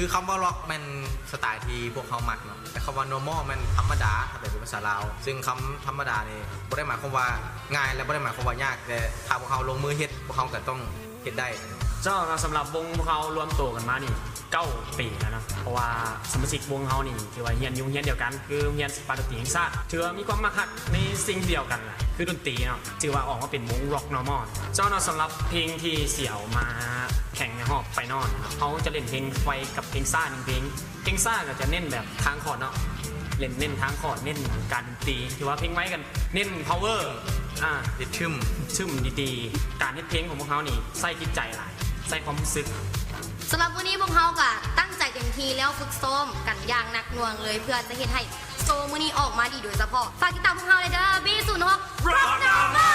ຄືຄຳວ່າລັອກແມ່ນສະໄຕທີ່ພວກເຮົາມັກເນາະ, ແຕ່ຄຳວ່ານໍມໍແມ່ນທຳມະດາ ຖ້າແປເປັນພາສາລາວ, ຊຶ່ງຄຳທຳມະດານີ້ບໍ່ໄດ້ໝາຍຄວາມວ່າງ່າຍ ແລະ ບໍ່ໄດ້ໝາຍຄວາມວ່າຍາກ, ແຕ່ຖ້າພວກເຮົາລົງມືເຮັດ ພວກເຮົາກໍຕ້ອງເຮັດໄດ້. ເຈົ້າເນາະ, ສຳລັບວົງພວກເຮົາລວມໂຕກັນມານີ້ເກົ້າປີແລ້ວເນາະ, ເພາະວ່າສະມາຊິກວົງເຮົານີ້ຖືວ່າຮຽນຢູ່ໂຮງຮຽນດຽວກັນ ຄືໂຮງຮຽນສະພາດົນຕີແຫ່ງຊາດ, ຖືວ່າມີຄວາມມັກຮັກໃນສິ່ງດຽວກັນແຫຼະ ຄືດົນຕີເນາະ. ຖືວ່າອອກມາເປັນວົງລັອກນໍມໍ. ເຈົ້າເນາະ, ສຳລັບເພງທີ່ຊິເອົາມາແຂ່ງໃນຮອບໄຟນອນເນາະ, ເຮົາຈະເລ່ນເພງໄຟກັບເພງຊ້າໜຶ່ງເພງ. ເພງຊ້າກໍຈະເນັ້ນແບບທາງຄອດເນາະ, ເນັ້ນ ເນັ້ນທາງຄອດ ເນັ້ນການດົນຕີ, ຖືວ່າເພງໄວກໍເນັ້ນພາວເວີ ອ່າ ລິດທຶມ ຊຶມດີໆ. ການເຮັດເພງຂອງພວກເຮົານີ້ໃຊ້ຈິດໃຈຫຼາຍ, ໃຊ້ຄວາມຮູ້ສຶກ. ສຳລັບມື້ນີ້ພວກເຮົາກໍຕັ້ງໃຈເຕັມທີ່ ແລ້ວຝຶກຊ້ອມກັນຢ່າງໜັກໜ່ວງເລີຍ ເພື່ອຈະເຮັດໃຫ້ ໂຊມື້ນີ້ອອກມາດີໂດຍສະເພາະ. ຝາກຕິດຕາມພວກເຮົາແດ່ເດີ ບີສູນຫົກ Rock Number.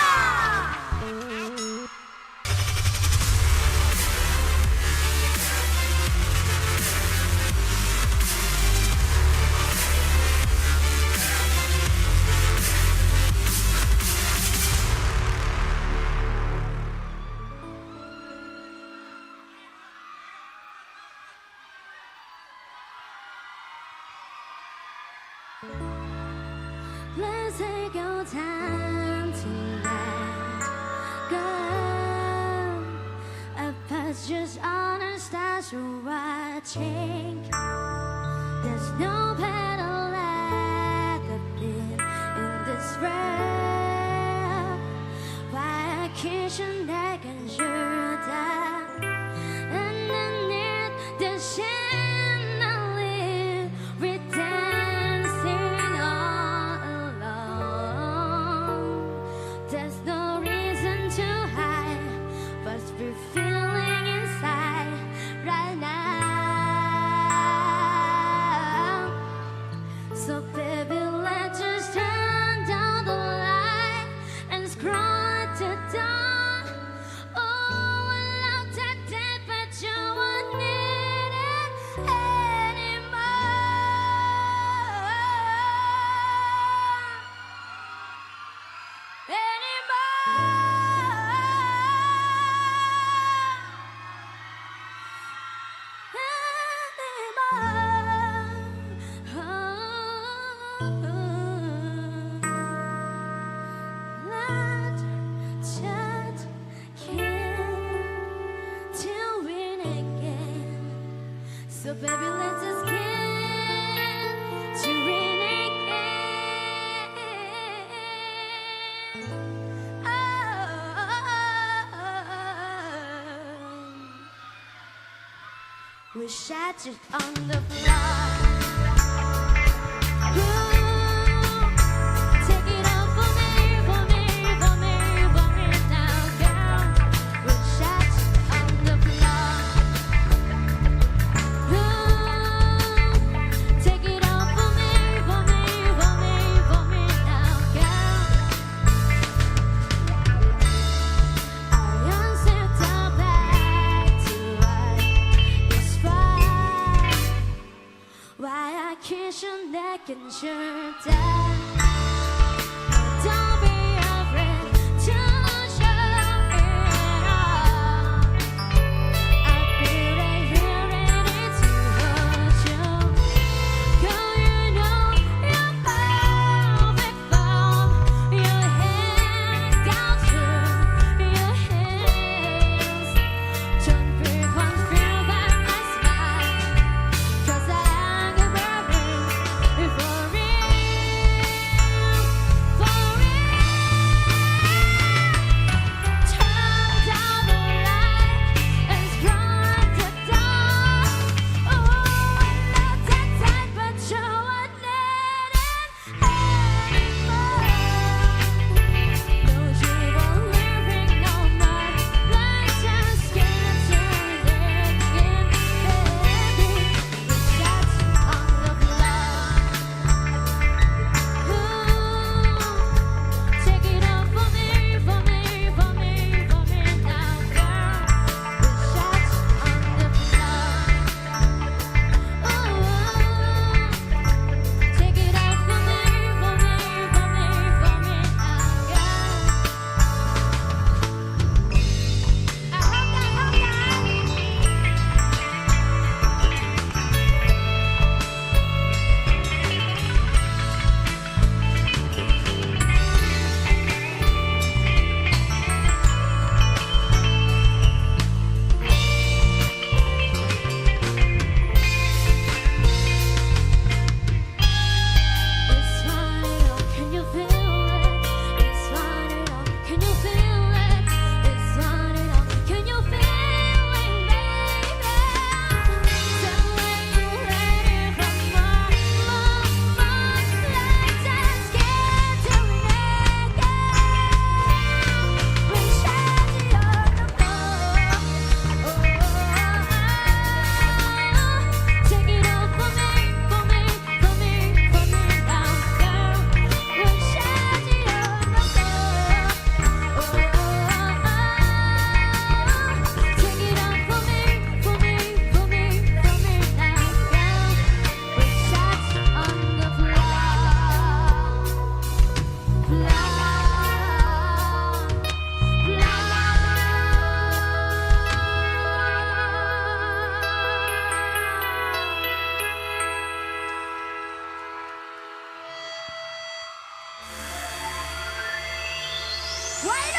ໄວ